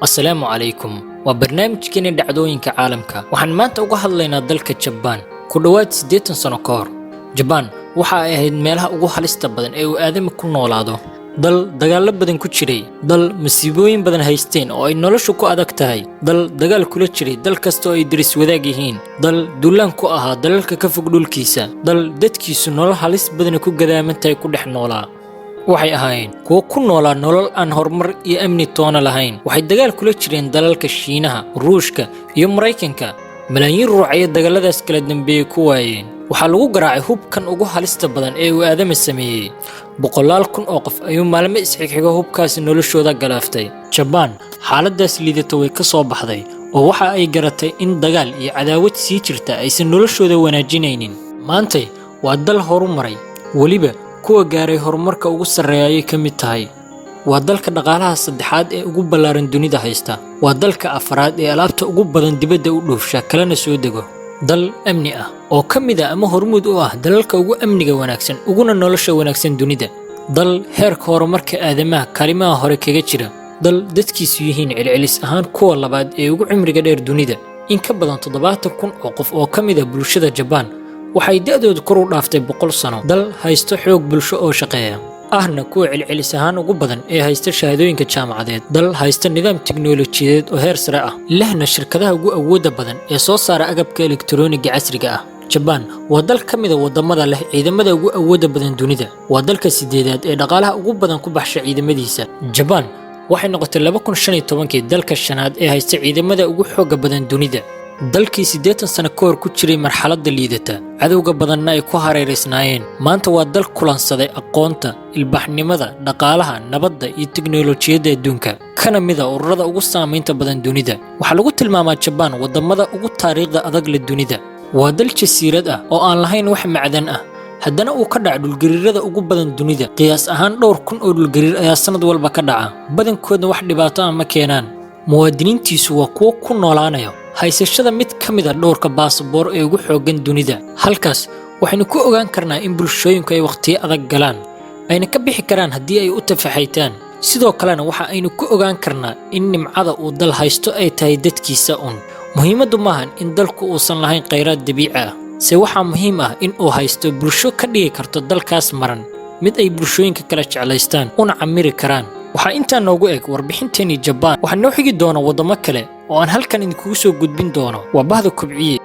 Asalaamu calaykum. Waa barnaamijkeena dhacdooyinka caalamka. Waxaan maanta uga hadlaynaa dalka Jabaan. Ku dhowaad 80 sano ka hor, Jabaan waxa ay ahayd meelaha ugu halista badan ee uu aadami ku noolaado, dal dagaallo badan ku jiray, dal masiibooyin badan haysteen oo ay noloshu ku adag tahay, dal dagaal kula jiray dal kasta oo ay deris wadaag yihiin, dal duulaan ku ahaa dalalka ka fog dhulkiisa, dal dadkiisu nolol halis badani ku gadaaman tahay ku dhex noolaa. Waxay ahaayeen kuwo ku noolaa nolol aan horumar iyo amni toona lahayn. Waxay dagaal kula jireen dalalka Shiinaha, Ruushka iyo Maraykanka. Malaayiin ruux ayay dagaaladaas kala dambeeyey ku waayeen. Waxaa lagu garaacay hubkan ugu halista badan ee uu aadama sameeyey. Boqolaal kun oo qof ayuu maalmo isxigxigo hubkaasi noloshooda galaaftay. Jabaan xaaladaas liidata way ka soo baxday, oo waxa ay garatay in dagaal iyo cadaawad sii jirta aysan noloshooda wanaajinaynin. Maantay waa dal horumaray, weliba kuwa gaaray horumarka ugu sarreeya ayay ka mid tahay. Waa dalka dhaqaalaha saddexaad ee ugu ballaaran dunida haysta. Waa dalka afraad ee alaabta ugu badan dibadda u dhoofsha kalena soo dego. Dal amni ah oo ka mid ah ama hormuud u ah dalalka ugu amniga wanaagsan uguna nolosha wanaagsan dunida. Dal heerka horumarka aadamaha kaalimaha hore kaga jira. Dal dadkiisu yihiin celcelis ahaan kuwa labaad ee ugu cimriga dheer dunida. In ka badan 70,000 oo qof oo ka mid ah bulshada Jabaan waxay da'doodu kor u dhaaftay 100 sano. Dal haysto xoog bulsho oo shaqeeya, ahna kuwa celcelis ahaan ugu badan ee haysta shahaadooyinka jaamacadeed. Dal haysta nidaam tiknoolajiyadeed oo heer sare ah, lehna shirkadaha ugu awoodda badan ee soo saara agabka elektarooniga casriga ah. Jabaan waa dal ka mid ah waddamada leh ciidamada ugu awoodda badan dunida. Waa dalka sideedaad ee dhaqaalaha ugu badan ku baxsha ciidamadiisa. Jabaan waxay noqotay 2015-kii dalka shanaad ee haysta ciidamada ugu xoogga badan dunida. Dalkii 80 sano ka hor ku jiray marxaladda liidata, cadowga badanna ay ku hareeraysnaayeen, maanta waa dal kulansaday aqoonta, ilbaxnimada, dhaqaalaha, nabadda iyo teknolojiyadda adduunka, kana mid ah ururada ugu saamaynta badan dunida. Waxaa lagu tilmaamaa Jabaan waddamada ugu taariikhda adag leh dunida. Waa dal jasiirad ah oo aan lahayn wax macdan ah, haddana uu ka dhaca dhulgariirada ugu badan dunida. Qiyaas ahaan dhowr kun oo dhulgariir ayaa sanad walba ka dhaca, badankoodna wax dhibaato ah ma keenaan. Muwaadiniintiisu waa kuwo ku noolaanaya haysashada mid ka mid ah dhowrka baasaboor ee ugu xooggan dunida. Halkaas waxaynu ku ogaan karnaa in bulshooyinku ay wakhtiyo adag galaan, ayna ka bixi karaan haddii ay u tafaxaytaan. Sidoo kalena waxa aynu ku ogaan karnaa in nimcada uu dal haysto ay tahay dadkiisa un. Muhiimaddu maahan in dalku uusan lahayn khayraad dabiici ah, se waxaa muhiim ah in uu haysto bulsho ka dhigi karto dalkaas maran mid ay bulshooyinka kala jeclaystaan una camiri karaan. Waxaa intaa noogu eg warbixinteenii Jabaan. Waxaa noo xigi doona waddamo kale oo aan halkan idinkugu soo gudbin doono. Waa bahda Kobciye.